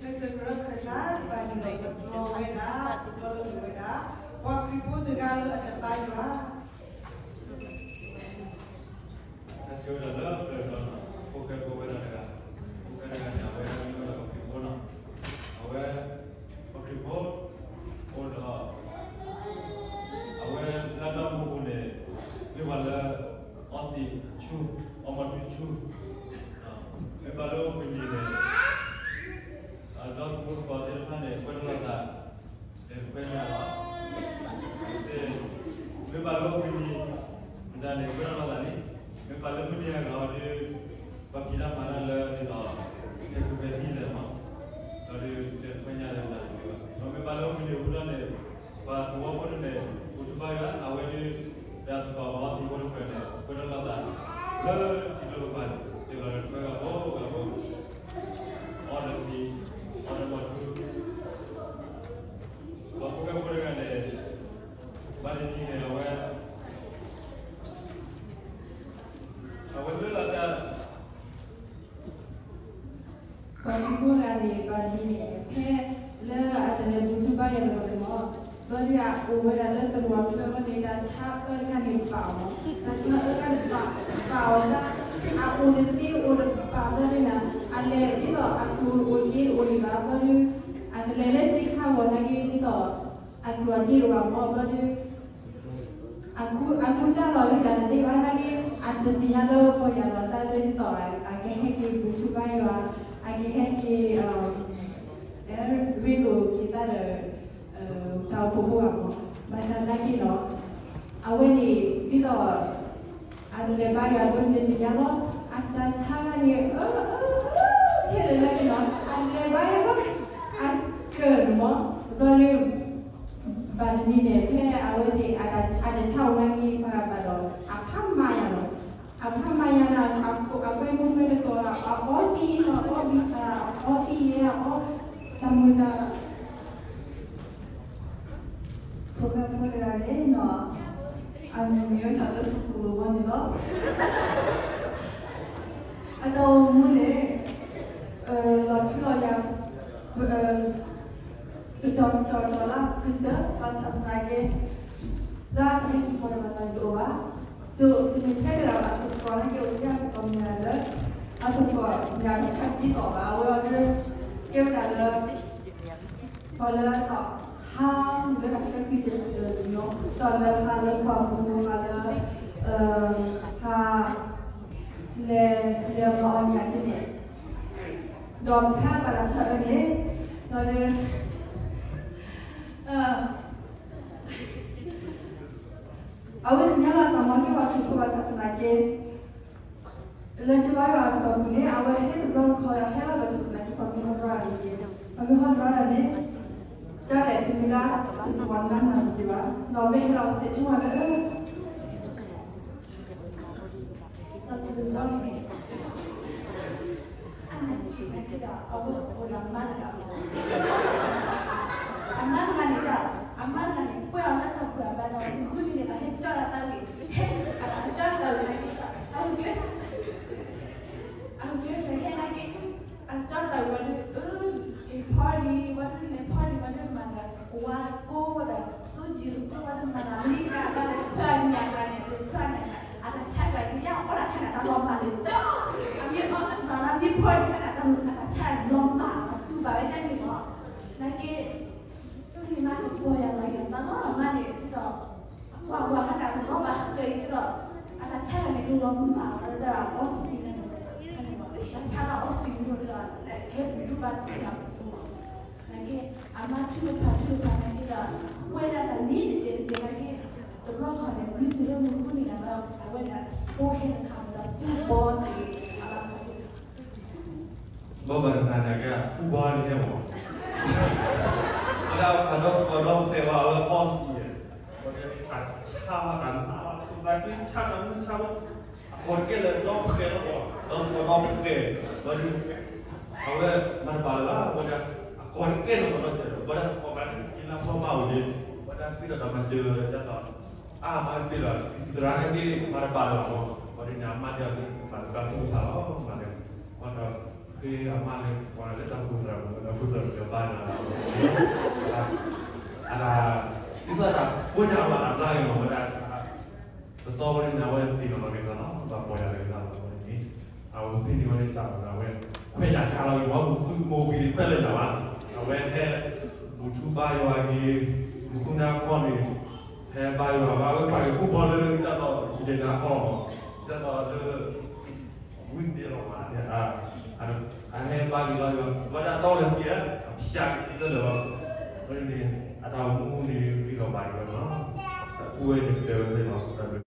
ကစၢ်ယွၤခရံာ်ကစၢ် ပာ်လုၢ်ဒီးပတြီဝဲဒၣ် ပတြီလိာ်က့ၤဝဲဒၣ် ပှၤခရံာ်ဖိတဂၤလၢအတဘါယွၤ တၢ်စံးဝဲဒၣ်လၢပျၢၤတဘျီန့ၣ် ဖိၣ်ဃဲဖိဝဲဒၣ်တဂၤ, ဖိၣ်ဃဲတဂၤန့ၣ် အဝဲမ့ၢ်ဝဲဒၣ်ပှၤခရံာ်ဖိန့ၣ်, အဝဲ ပှၤခရံာ်ဖိ အိၣ်ဒီး အဝဲလၢတၢ်အိၣ်မူပူၤန့ၣ် မ့ၢ်ပှၤလၢ အီသံးဆူ, အီမီၤထူဆူ, မ့ၢ်ပှၤလၢအိၣ်မုာ်နံၤန့ၣ် ဒီးသမူသကိးသ့ၣ်တဖၣ်န့ၣ် ကွဲးတလိာ်သး ဒီးခွဲးညါလီၤ. မ့ၢ်ပှၤလၢအိၣ်မုာ်နံၤ မတၤန့ၣ် ကွဲးတလိာ်သးန့ၣ်, မ့ၢ်ပှၤလၢမုၢ်နံၤအဂၤဒီး ပှၤဖံးတၢ်မၤတၢ်လၢဒ်သိး ဟဲခူၣ်ဖဲသံလဲၣ်မး, ဒီးဒီးခွဲးညါလၢမတၤန့ၣ်, ဒီးမ့ၢ်ပှၤလၢအိၣ်မုာ်နံၤအဃိဒီးန့ၣ် ပှၤသဝီဖိန့ၣ် အိၣ်ထူဘၣ်ယွၤ အဝဲဒီး ဒီးသကိးပှၤအီသံးဖိတဖၣ်န့ၣ် ကွဲးတလိာ်သး လၢထံကျိကပၤန့ၣ် စ့ၢ်ကီးလၢတခွဲးဂၤဖိဂၤဖိ အီဒီးသံး အီဒီးမီၤထူ ပှၤဖိၣ်ဃဲဖိတဂၤန့ၣ် ဘၣ်တထံၣ်န့ၣ် အဝဲ အဝဲလၢလီၤတၢ် ပှၤဖိၣ်ဃဲဖိတဂၤန့ၣ် ဘၣ်တထံၣ်န့ၣ် ဖဲလၢအတလဲၤဘူၣ်ထူဘါယွၤတဂၤန့ၣ်လီၤ. ဘျီဒုးအအိၣ်ဝဲဒၣ်လၢသဝီချၢန့ၣ် တၢ်ဆါအၢတခါန့ၣ်ပာ်အီၤ, တၢ်ဆါအၢတခါန့ၣ်ပာ်, ပာ်အီၤဒၣ်, အအိၣ်တသ့အိၣ်တဘၣ်ဘျီဒုးန့ၣ် အလဲၤဒ်သိးအကျိၤအိၣ်က့အိၣ်ဒံးဘၣ်ဘျီဒုး အကလဲၤလၢစ့ခါဂီၤနာ်က့ဒ်သိး အကျိၤအစ့တအိၣ်ဘၣ်မးဘျီဒုး အကူ အကူတၢ်လီၤဂ့ၤတၢ်န့ၣ်သ့ဘၣ်နာ်က့ အတသ့ၣ်ညါလၢပီၢ်ယၢ်လီၤတၢ်လၢဒ်သိး အကဟဲက့ၤဘူၣ်ထူဘါယွၤ, အကဟဲက့ၤ ရ့လိာ်က့ၤတၢ်ဒီး တၢ်အိၣ်ဖှိၣ်ဖိဘၣ်မး, ဘၣ်ဆၣ်နာ်က့ဒီး အဝဲန့ၣ် ဒ်သိး အတလဲၤဘါယွၤအသိးန့ၣ်သ့ၣ်ညါလီၤ, အတၢ်ဆါန့ၣ် အၢ အၢ အၢ ထဲလဲၣ်နာ်က့ဒီး အတလဲၤဘါယွၤဘၣ်, အကၢၣ်န့ၣ်မး, ဘျီဒုး ဘၣ်တနံၤန့ၣ် ဖဲအဝဲသ့ၣ် အတၢ်ဆါအိၣ်နာ်က့ ပှၤဘၣ်ဒီး အဖးမၤယၤလီၤ, အဖးမၤယၤဒီး အကွဲမုၣ်ကွဲတကိးဒီး အအီသံးလီၤ အအီဘံၣ်ဖး အအီသံးယဲ အအီ တၢ်မုာ်တၢ် ဖိၣ်ဃဲဖိတဂၤန့ၣ်နီၤ, အမံၤမ့ၢ်ဝဲဒၣ်လၢသကိးလီၤဘီန့ၣ်လီၤ. အတၢ်အိၣ်မူန့ၣ် လီၤထူလီၤယၤ ပတီၢ်ပတီၢ်လၢကတၢၢ် ဘၣ်ဆၣ်သနာ်က့ လၢအတဟဲက့ၤပီၢ်ယၢ်လီၤတၢ်တအိၣ်ဘၣ်, ဒီးတမ့ၢ်ထဲကဒီးအသကိးနာ်က့ အိၣ်ထဲအသကိးမ့ၢ်ဒၣ်လၢ အသကိးမ့ၢ်ဒၣ်တၢ်ဆါဒ်သိးဘၣ် အဝဲအီၤဒၣ် ကဲဝဲဒၣ်လၢ ပှၤလၢအသီၣ် ဟါ မ့ၢ်ဝဲဒၣ်ဖဲခွံဆံတၢတညီ သီၣ်လၢဟါလၢပှၤပူၤ ဟါလၢ ဟါ လဲၤ လဲၤမၤအီၣ်ညၣ်က့န့ၣ် ဒီးဖဲအပာ်လီၤဆၢအၢန့ၣ် ဒီးလၢ အဝဲသ့ၣ်ညါလီၤသးမၤက့ၤပှၤခရံာ်ဖိဘၣ်ဆၣ်သနာ်က့ လၢကဘါယွၤအတီၢ်ပူၤန့ၣ် အဝဲဟဲတဘျီတခီ ဟဲလီၤဘၣ်ဆၣ်သနာ်က့ ပှၤမ့ၢ်ဟီဒြါန့ၣ်က့ၤ, ပှၤမ့ၢ်ဟီဒြါန့ၣ် တၢ်လဲၣ်တမ့ၢ်လၢ ပှၤနးနးန့ၣ်က့ၤဘၣ်, ဒီးမ့ၢ်ဟဲလီၤပသ့ၣ်ဆိဝဲလၢ စီၤပီလူးဘီန့ၣ် အနၢ်က့ၤနၢ်က့ၤဒီး အဝဲအိၣ်ဒီးအမါတဂၤ, အမါတဂၤန့ၣ်ဒီး အမါတဂၤန့ၣ် ကွဲးအီၤလၢတၢ်ဘူၣ်အဘါဒီး မုၢ်ဃုနံၤန့ၣ် အဟဲကၠီတၢ်သးဝံၣ်, ဟဲကၠီတၢ်သးဝံၣ်နာ်က့ၤဒီး အဂုာ်ကျဲးစၢးဟဲနာ်က့ၤ အကၠီတၢ်သးဝံၣ်ဝဲဒၣ် အၢ က့ၤ party ဝဲဒၣ် လဲၤ party ဝဲဒၣ်မၤဒီး ဝါတကိးဒီး စိကံတကိးဝဲဒၣ်မၤဒီး လံကၤဘၣ်ဒီး ဖၢအညၣ်တဂၤန့ၣ် ဖၢအညၣ်တဂၤ အတၢ်ဆါတဂၤန့ၣ် ယအီၣ်တၢ်ဆါန့ၣ် တၢ်လီၤမၢ်လၢ အမ့ၢ်အီၣ်တၢ်လၢမ့ၢ် party တၢ် အတၢ်ဆါလီၤမၢ် တူၢ်ဘၣ်ဝဲဒၣ်န့ၣ်လီၤ. နာ်က့ၤ စံးမါကပီၢ်ယၢ်လီၤယၢ်သးလီၤ အမါန့ၣ်ဒီး ကွၢ်ကွၢ်ဟဲဒၣ်လီၤဘၣ်ဃဲၤဒီး အတၢ်ဆါတဂၤန့ၣ် လီၤမၢ်ဝဲဒၣ်အီစံးန့ၣ် တၢ်ဆါလၢအီစံးန့ၣ်ဒီး ကဲပူၤထူဘါထူယၤပူၤ နာ်က့ၤ အမါထုကဖၣ်ထုကဖၣ်နာ်က့ၤဒီး ကွဲးဒၣ်တၢ်လံတကဲးတကဲးနာ်က့ၤ တဘျီခီန့ၣ် မ့ၢ်တုၤလၢမုၢ်ဃုနံၤန့ၣ်ဒီး အဝဲဒၣ် sport ဟဲတခါဒီး football န့ၣ် အဘၣ်ဃး ဘၣ်ဘၣ်တခါနာ်က့ football န့ၣ်ဟဲမး, ဝဲဒၣ်ပှၤဒီသကိးဒီဖှဲးဝဲ အဝဲအီစံးန့ၣ် ဝဲဒၣ်တၢ်ဆါဘၣ်တၢ်နါဘၣ် သူၣ်သးကွံဆါတၢ်မုၢ်ဆါဘၣ် အကိးတကဲလၢဒီဖှဲးလီၤ ဒီသကိးဒီဖှဲး ဘၣ်ဒီး အဝဲမၤတဘၣ်လၢၤဘၣ် ဝဲဒၣ် အကိးတကဲလၢၤဘၣ်ဒီး ဝဲဒၣ်သကိးဘၣ်န့ၣ် က့ၤလၢဖီမါအိၣ်န့ၣ် ဝဲဒၣ်ဃ့ဒီးတၢ်မၤစၢၤဒ်သိး အါမးက့ၤဒီး သရၣ်န့ၣ်က့ၤမၤတဘၣ်လၢၤဘၣ်မး ဘၣ်ဒီးန့ၣ် အမါတဲအီၤန့ၣ် မၤတဘၣ်သ့ၣ်တဖၣ်လီၤ မၤဒီး ဘၣ်ဒီး အမါလၢပှၤလၢတၢ်အိၣ်ဖှိၣ်သရၣ်မုၣ် တၢ်အိၣ်ဖှိၣ်သရၣ်မုၣ်ဒီးဘါန့ၣ်လီၤ, အတၢ် ဒ်သိးတၢ်ဖိကၢ်လီၤအဘျါက့ၤမးဝဲဒၣ်, တသီဝဲန့ၣ် အဝဲသ့ၣ်နီၣ်လီၤက့ၤသးလီၤ, ဘၣ်ပီၢ်ယၤလီၤက့ၤသးလီၤဝဲန့ၣ်, အဝဲဖဲန့ၣ်ဝဲန့ၣ်စးဒီး အဝဲခွဲးယာ်ဆါလီၤက့ၤမး, ပူၤမူၤကွံာ်န့ၣ်ခွဲးလၢာ်ယၤဘၣ်, အဝဲဟဲ ဘူၣ်ထူဘါယွၤက့ၤ, မူၤဃုနါခီန့ၣ် ဟဲဘါယွၤဘၣ်, အဝဲပာ်က့ၤ football လၢ ကၢ်သိး ယဲၢ်နါခီမး, ကၢ်သိးလၢ ဝံသ့လီၤမး, အဟဲဘါက့ၤလီၤယွၤ ဘၣ်ဒၣ်တီလၢသံဧါ, အဖၠးက့ၤသံလၢာ်လီၤ, အဃိန့ၣ် အတၢ်အိၣ်မူန့ၣ် ဂ့ၤထီၣ်ဘၣ်က့ၤဝဲလီၤ, အဃိဝဲန့ၣ်တဲဝဲသ့ၣ်လီၤ, တၢ်ဘျုး